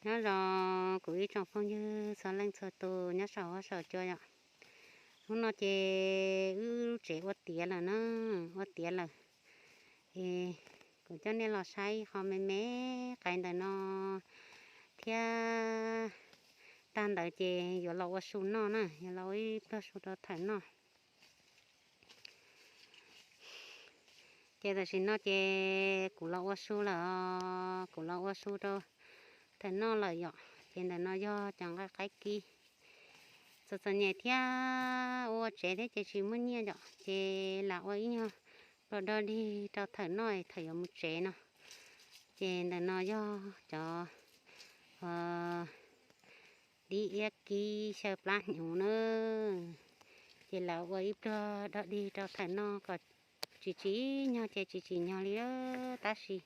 Nyob zoo kuv ib tsoom phooj ywg txhua leej txhua tus nyob saum huab saum cua yom. Hnub no ces wb lub tsev ua tiav lawm na, ua tiav lawm. Es kuv coj nej los saib qhov me me qais ntawm no thiab. Tag ntawd ces yuav los ua su noj na, yuav los ua ib pluag su rau thawm noj. Ces tam sim no ces kuv los ua su lawm os, kuv los ua su rau thawm noj lawm yom. Ces ntawm no yog cov nqaij qaib kib. Txom txom nyem thiab, ua tsev thiab ces tsis muaj nyiaj yom, ces lam ua ib nyuag pluag dog dig rau thawm noj thawm yuav mus tsev no. Ces ntawm no yog cov dib iab kib xyaw plab hnyuv na. Ces lam ua ib pluag dog dig rau thawm noj kom tsis tsim nyog ces tsis tsim nyog li, tab sis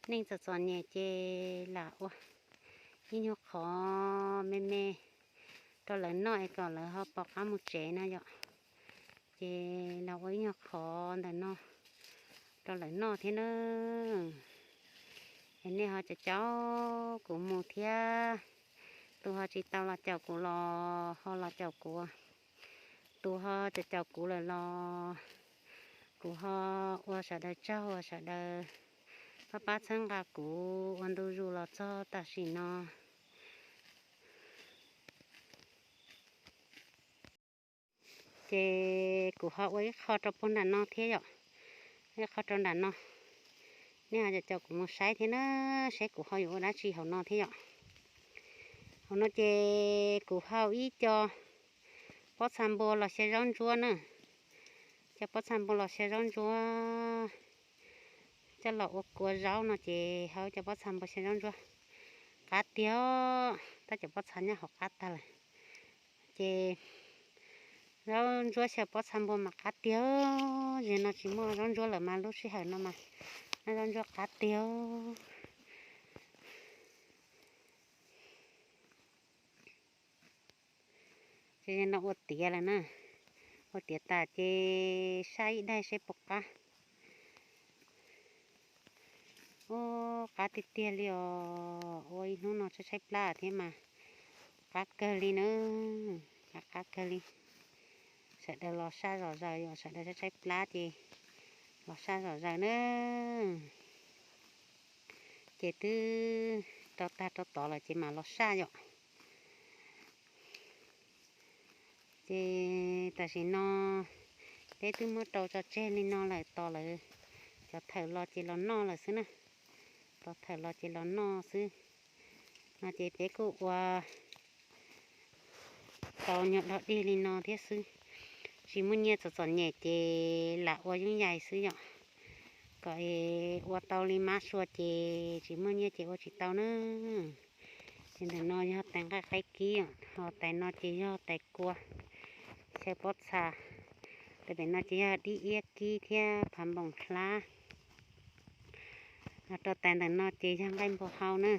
neej txom txom nyem ces lam ua ib nyuag qhov me me rau lawv noj es kom lawv ho pom qab mus tsev na yom. Ces los ua ib nyuag qhov ntawm no rau lawv noj thiab na. Es nej ho caum caum kuv mus thiab, tus ho tsis tau los caum kuv los ho los caum kuv, tus ho caum caum kuv lawm los kuv ho ua sawv daws tsaug uas sawv daws pab pab txhawb nqa kuv ua ntu zus los txog tam sim no. Ces kuv ho ua ib qho rau puag nram no thiab yom, ib qho rau nram no. Nej ho caum caum kuv mus saib thiab na, saib kuv ho yuav ua dab tsi hauv no thiab yom. Hauv no ces kuv hau ib co pob txha npua los xyaw zaub ntsuab na, cov pob txha npua los xyaw zaub ntsuab coj los ua kua zaub no ces hau cov pob txha npua xyaw zaub ntsuab qab tiag, tab cov pob txha nyob hauv qab tag lawm. Ces zaub ntsuab xyaw pob txha npua mas qab tiag, zaum no tsis muaj zaub ntsuab lawm mas lub sij hawm no mas zaub ntsuab qab tiag. Ces no ua tiav lawm na, ua tiav tas ces saj ib daig seb puas qab. Ua qab tiag tiag li os, ua ib hnub no tshaib tshaib plab thiab mas qab kawg li na, qab qab kawg li. Sawv daws los saj zom zaws, yog sawv daws tshaib tshaib plab ces los saj zom zaws na. Ces twb rau tag rau tod lawm ces mam los saj yom. Ces tam sim no peb twb muab rau tso tseg li no lawm, tos lawv cov thawm los ces los noj lawm xwb na. Tos thawm los ces los noj xwb. No ces peb kuj ua tau nyuag dog dig li no thiab xwb. Tsis muaj nyiaj txom txom nyem ces lam ua yooj yim xwb yom. Kom ua tau li mab sua ces tsis muaj nyiaj ces ua tsis tau na. Ces ntawm no yog tais nqaij qaib kib, ho tais no ces yog tais kua xyaw pob txha. Tais pem no ces yog dib iab kib thiab phav npoos hlab. Rau tais ntawm no ces yog nqaij npua hau na.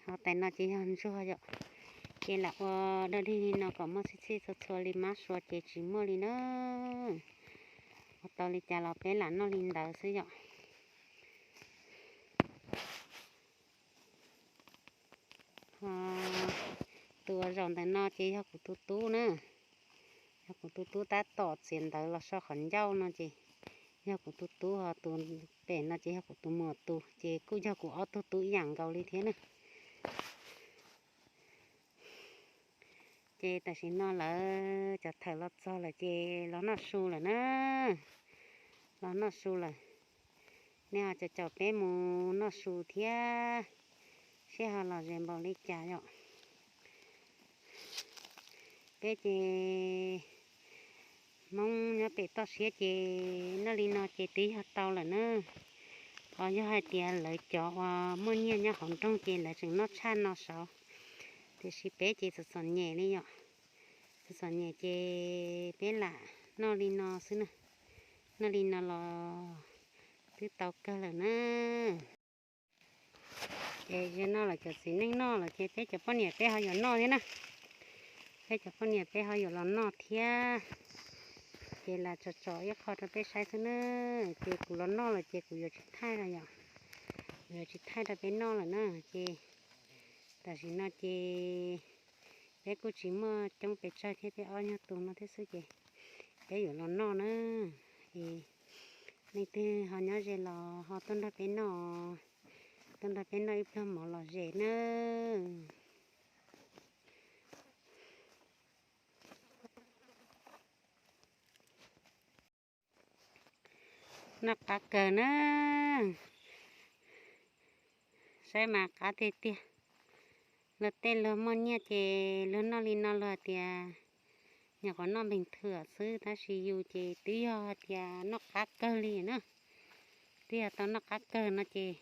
Ho tais no ces yog ntsuag yom. Ces lam ua dog dig li no kom muaj txhij txhij txhua txhua li mab sua ces tsis muaj li na. Ua tau li cas los peb lam noj li ntawd xwb yom. Tus uas zaum ntawm no ces yog kuv tus tub na. Yog kuv tus tub tab tom txiav ntawv los so qhov ncauj no ces yog kuv tus tub, ho tus pem no ces yog kuv tus muam tus, ces kuj yog kuv ob tug tub ib yam nkaus li thiab na. Ces tam sim no lawv cov thawm los txog lawm ces los noj su lawm na. Los noj su lawm. Nej ho caum caum peb mus noj su thiab, seb ho lom zem npaum li cas yom. Peb ces Hmoob nyob pem toj siab ces noj li no ces twb yog tau lawm na. Ho yog hais tias lawv cov uas muaj nyiaj nyob hauv nroog ces lawv tseem noj tshaj no saud, tiam sis peb ces txom txom nyem li yom. Txom txom nyem ces peb lam noj li no xwb na. Noj li no los twb tau kawg lawm na. Ces zaum no lawv cov txiv neej noj lawm ces peb cov poj niam peb ho yuav noj thiab na. Peb cov poj niam peb ho yuav los noj thiab. Ces lam tsom tsom ib qho rau peb saib xwb na. Ces kuv los noj lawm ces kuv yuav tsis thaij lawm yom. Yuav tsis thaij rau peb noj lawm na, ces tam sim no ces peb kuj tsis muaj coob pes tsawg thiab, peb ob nyuag tus no thiab xwb ces peb yuav los noj na. Es leej twg ho nyob ze los ho tuaj nrog peb noj, tuaj nrog peb noj ib pluag mov lom zem na. Noj qab kawg na, saib mas qab tiag tiag. Luag tej luag muaj nyiaj ces luag noj li no luag tias nyuam qhuav noj npeeg thwm xwb, tab sis yus ces twb yog hais tias noj qab kawg li na. Twb yog tau noj qab kawg no ces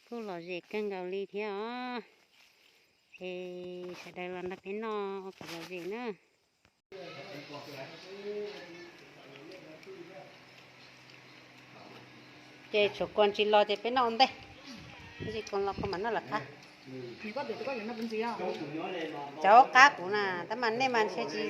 kuj lom zem kawg nkaus li thiab os. Es sawv daws los nrog peb noj ua kev lom zem na. Ces tshuav kuas tsis los ces peb noj ua ntej, tsis kuas los kuv mam noj lawm qab. Cov qab kuv na tab mas nej mas ntshe tsis